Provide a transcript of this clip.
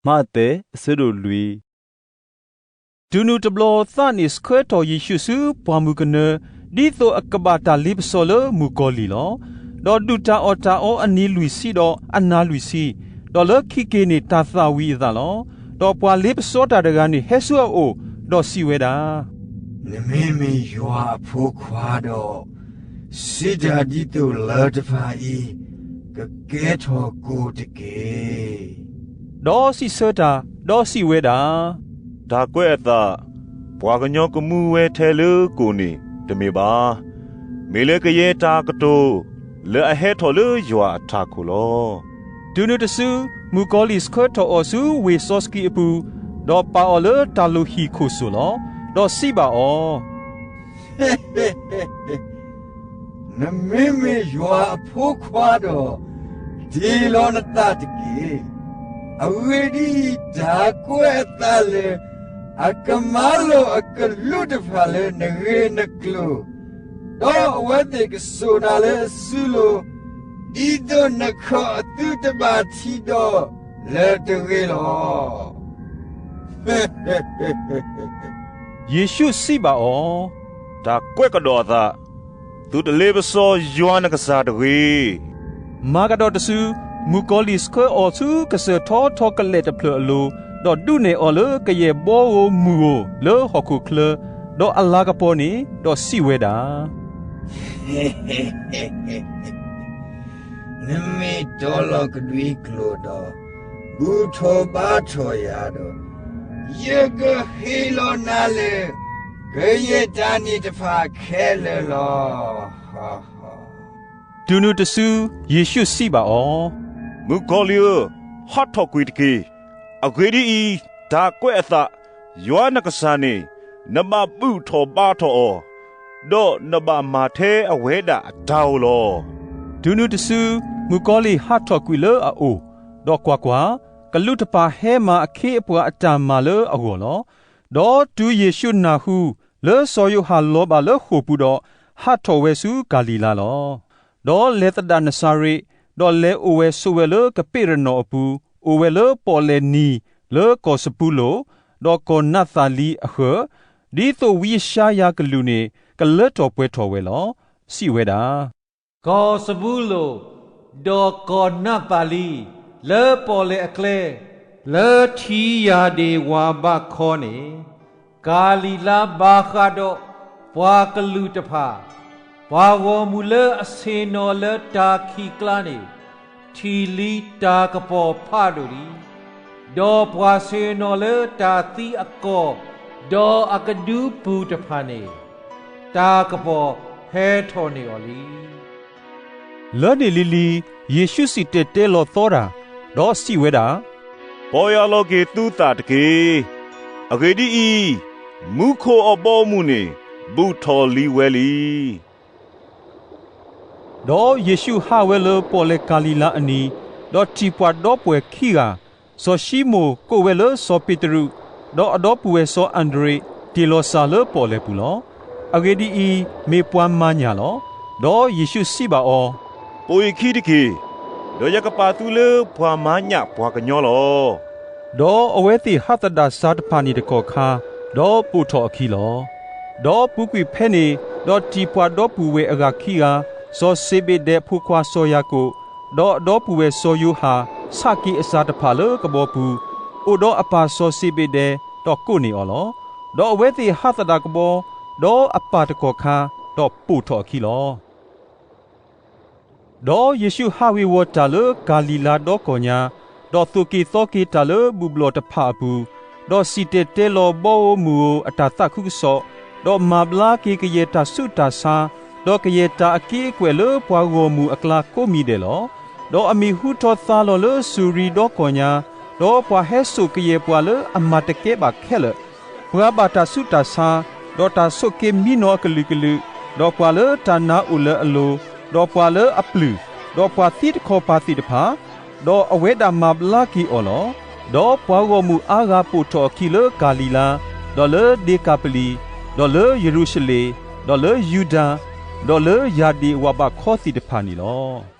မးသဲ အဆၢဒိၣ်လွံၢ်. တုၤနုၤတဘျီသးန့ၣ်ဆှၢထီၣ်ယ့ၣ်ရှူးဆူပှၢ်မုၢ်ကနၢ, ဒ်သိးအကဘၣ်တၢ်လ့ပစီလၢမုၣ်ကီၤလံၢ်လီၤ. ဒီးဒုၣ်တၢ်အီၣ်တၢ်အီအနံၤလွံၢ်ဆံဒီးအနၤလွံၢ်ဆံ, ဒီးလၢခံက့ၤန့ၣ်တၢ်သၣ်ဝံၤအသးလီၤ. ဒီးပှၤလ့ပစီတၢ်တဂၤန့ၣ်ဟဲဆူအအိၣ်, ဒီးစံးဝဲဒၣ်, နမ့မ့ၢ်ယွၤအဖိခွါဒီး, စံးတၢ်ဒ်သိးလၢတဖၣ်အံၤကကဲထီၣ်ကိၣ်တက့ၢ်. ဒီးစံးဆၢတၢ်, ဒီးစံးဝဲဒၣ်, တၢ်ကွဲးအသး, ပှၤကညီကမူဝဲထဲလၢကိၣ်န့ၣ်တမ့ၢ်ဘၣ်. မ့ၢ်လၢကယဲၢ်တၢ်ကတိၤ လၢအဟဲထီၣ်လၢယွၤအထးခိၣ်လီၤ. တုၤနုၤတစု, မုၣ်ကီၤလံၢ်ဆှၢထီၣ်အီၤဆူဝ့ၢ်စီဆှံအပူၤ, ဒီးပာ်အီၤလၢတၢ်လိၣ်ဟံၣ်ခိၣ်စိၣ်လီၤ. ဒီးစံးဘၣ်အီၤ, နမ့မ့ၢ်ယွၤအဖိခွါဒီး, တ့ၢ်လီၤနသးတက့ၢ်. အဂ့ၢ်ဒ်အံၤ, တၢ်ကွဲးအသးလၢအကမၤလိာ်အကလူးတဖၣ်လၢနဂ့ၢ်နကျိၤ, ဒီးအဝဲသ့ၣ်ကစိာ်နၤလၢစုလိၤ, ဒ်သိးနခီၣ်အသုတဘၣ်ထံဒီးလၢၤတဂ့ၤလီၤ. ယ့ၣ်ရှူးစံးဘၣ်အီၤ, တၢ်ကွဲးကဒီးအသး, သုတလ့ပစီယွၤနကစၢ်တဂ့ၤ. မၤကဒီးတစု, မုၣ်ကီၤလံၢ်ဆှၢအီၤဆူကစၢၢ်ထီထီကလဲာ်တဖျၢၣ်အလိၤ, ဒီးဒုးနဲၣ်အီၤလၢကယဲၢ်ဘီဧိၤမုၢ်ဧိၤလၢဟီၣ်ခိၣ်ချၢ, ဒီးအလၤကပီၤန့ၣ်, ဒီးစံးဝဲဒၣ် နမ့ၢ်တီလီၤကဒွံကျိာ်ဒီး, ဘူၣ်ထီၣ်ဘါထီၣ်ယၤဒီး, ယကဟ့ၣ်လီၤနၤလၢ ကယဲၢ်တၢ်န့ၣ်တဖၣ်ခဲလၢာ်လီၤ. တုၤနုၤတစု, ယ့ၣ်ရှူးစံးဘၣ်အီၤ, မုၣ်ကီၤလံၢ်ဧၢ, ဟးထီၣ်ကွံာ်တက့ၢ်. အဂ့ၢ်ဒ်အံၤ, တၢ်ကွဲးအသး, ယွၤနကစၢ်န့ၣ်, နဘၣ်ဘူၣ်ထီၣ်ဘါထီၣ်အီၤ, ဒီးနဘၣ်မၤထဲအဝဲဒၣ်အတၢ်ဧိၤလီၤ. တုၤနုၤတစု, မုၣ်ကီၤလံၢ်ဟးထီၣ်ကွံာ်လၢအအိၣ်, ဒီးကွၢ်ကွၢ်, ကလူးတဖၣ်ဟဲမၤအခ့အပှၤအတၢ်မၤလၢအဂီၢ်လီၤ. ဒီးတုၤယ့ၣ်ရှူးနၢ်ဟူ လၢစီၤယိၤဟၣ်လီၤဘၣ်လၢဃိာ်ပူၤဒီး, ဟးထီၣ်ဝဲဆူကၤလံၤလါလီၤ. ဒီးလဲၤသဒၣ်နစၤရ့း, ဒီးလဲၤအိၣ်ဝဲဆိးဝဲလၢကပ့းရနီၣ်အပူၤ, အိၣ်ဝဲလၢပီၣ်လဲၣ်နံၤ, လၢကီၢ်စပူလိၣ်, ဒီးကီၢ်နးသၤလံအဃၢၤ, ဒ်သိးဝံယၡါယၤကလုၢ်န့ၣ် ကလၢထီၣ်ပှဲၤထီၣ်ဝဲလီၤ. စံးဝဲဒၣ်, ကီၢ်စပူလိၣ်, ဒီးကီၢ်နးသၤလံ, လၢပီၣ်လဲၣ်အကျဲ, လၢထံယၢ်ဒ့ၣ်ဝၢ်ဘးခီန့ၣ်, ကၤလံၤလါဘၣ်ဃးဒီးပှၤကလုာ်တဖၣ်, ပှၤဂီၢ်မုၢ်လၢအဆ့ၣ်နီၤလၢတၢ်ခံးကျါန့ၣ်, ထံၣ်လံတၢ်ကပီၤဖးဒိၣ်လံ. ဒီးပှၤဆ့ၣ်နီၤလၢတၢ်သံအကီၢ်, ဒီးအကဒုပူၤတဖၣ်န့ၣ်, တၢ်ကပီၤဟဲထီၣ်န့ၢ်အီၤလံ. လၢန့ၣ်လံၤလံၤ, ယ့ၣ်ရှူးစံၣ်တဲၤတဲလီၤသီတၢ်, ဒီးစံးဝဲဒၣ်, ပီၢ်ယၢ်လီၤက့ၤသုသးတက့ၢ်. အဂ့ၢ်ဒ်အံၤ, မူခိၣ်အဘီအမုၢ်န့ၣ်, ဘူၣ်ထီၣ်လံဝဲလံ. ဒီးယ့ၣ်ရှူးဟးဝဲလၢပီၣ်လဲၣ်ကၤလံၤလါအနံၤ, ဒီးထံၣ်ပှၤဒီပုၢ်ဝဲၢ်ခံဂၤ, စီၤၡံမိၣ်ကိးဝဲလၢစီၤပ့းတရူး, ဒီးအဒီပုၢ်ဝဲၢ်စီၤအၤဒရ့း, တ့ၢ်လီၤစၢ်လၢပီၣ်လဲၣ်ပူၤလီၤ. အဂ့ၢ်ဒ်အံၤ, မ့ၢ်ပှၤမၤညၣ်လီၤ. ဒီးယ့ၣ်ရှူးစံးဘၣ်အီၤ, ပိာ်ယခံတက့ၢ်, ဒီးယကပာ်သုလၢပှၤမၤညၣ်ပှၤကညီလီၤ. ဒီးအဝဲသ့ၣ်ဟးသဒၣ်စၢ်တဖၣ်န့ၣ်တကီၢ်ခါ, ဒီးပိာ်ထီၣ်အခံလီၤ. ဒီးပူၤကွံာ်ဖဲန့ၣ်, ဒီးထံၣ်ပှၤဒီပုၢ်ဝဲၢ်အဂၤခံဂၤ, စီၤစ့ဘ့းဒဲးအဖိခွါစီၤယၤကိာ်, ဒီးအဒီပုၢ်ဝဲၢ်စီၤယိၤဟၣ်, ဆးက့ၤအစၢ်တဖၣ်လၢကဘီပူၤ, အိၣ်ဒီးအပၢ်စီၤစ့ဘ့းဒဲး, ဒီးကိးန့ၢ်အီၤလီၤ. ဒီးအဝဲသ့ၣ်ဟးသဒၣ်ကဘီ, ဒီးအပၢ်တကီၢ်ခါ, ဒီးပိာ်ထီၣ်အခံလီၤ. ဒီးယ့ၣ်ရှူးဟးဝ့ၤဝီၤတၢ်လၢကၤလံၤလါဒီကီၢ်ညါ, ဒီးသိၣ်က့ၤသီက့ၤတၢ်လၢဘူၣ်ဘျီၣ်တဖၣ်အပူၤ, ဒီးစံၣ်တဲၤတဲလီၤဘီဧိၤမုၢ်ဧိၤအတၢ်သးခုကစီၣ်, ဒီးမၤဘျါက့ၤကယဲၢ်တၢ်ဆူးတၢ်ဆါ, ဒီးကယဲၢ်တၢ်အက့အကွဲၢ်လၢပှၤဂီၢ်မုၢ်အကျါကိးမံၤဒဲးလီၤ. ဒီးအမံၤဟူထီၣ်သါလီၤလၢစူၤရံဒီကီၢ်ညါ, ဒီးပှၤဟဲစိာ်ကယဲၢ်ပှၤလၢအမၤတကဲဘၣ်ခဲလၢာ်, ပှၤဘၣ်တၢ်ဆူးတၢ်ဆါ, ဒီးတၢ်ဆိးက့မံနီၤအကလုာ်ကလုာ်, ဒီးပှၤလၢတၢ်နါအိၣ်လၢအလိၤ, ဒီးပှၤလၢအပျုၢ်, ဒီးပှၤသံတခီပၤသ့ၣ်တဖၣ်, ဒီးအဝဲဒၣ်မၤဘျါက့ၤအီၤလီၤ. ဒီးပှၤဂီၢ်မုၢ်အါဂၤပိာ်ထီၣ်အခံလၢကၤလံၤလါ, ဒီးလၢဒ့ကၤပလံၤ, ဒီးလၢယရူၤၡလ့ၣ်, ဒီးလၢယူဒၤ, ဒီးလၢယၢ်ဒ့ၣ်ဝၣ်ဘးခီသ့ၣ်တဖၣ်န့ၣ်လီၤ.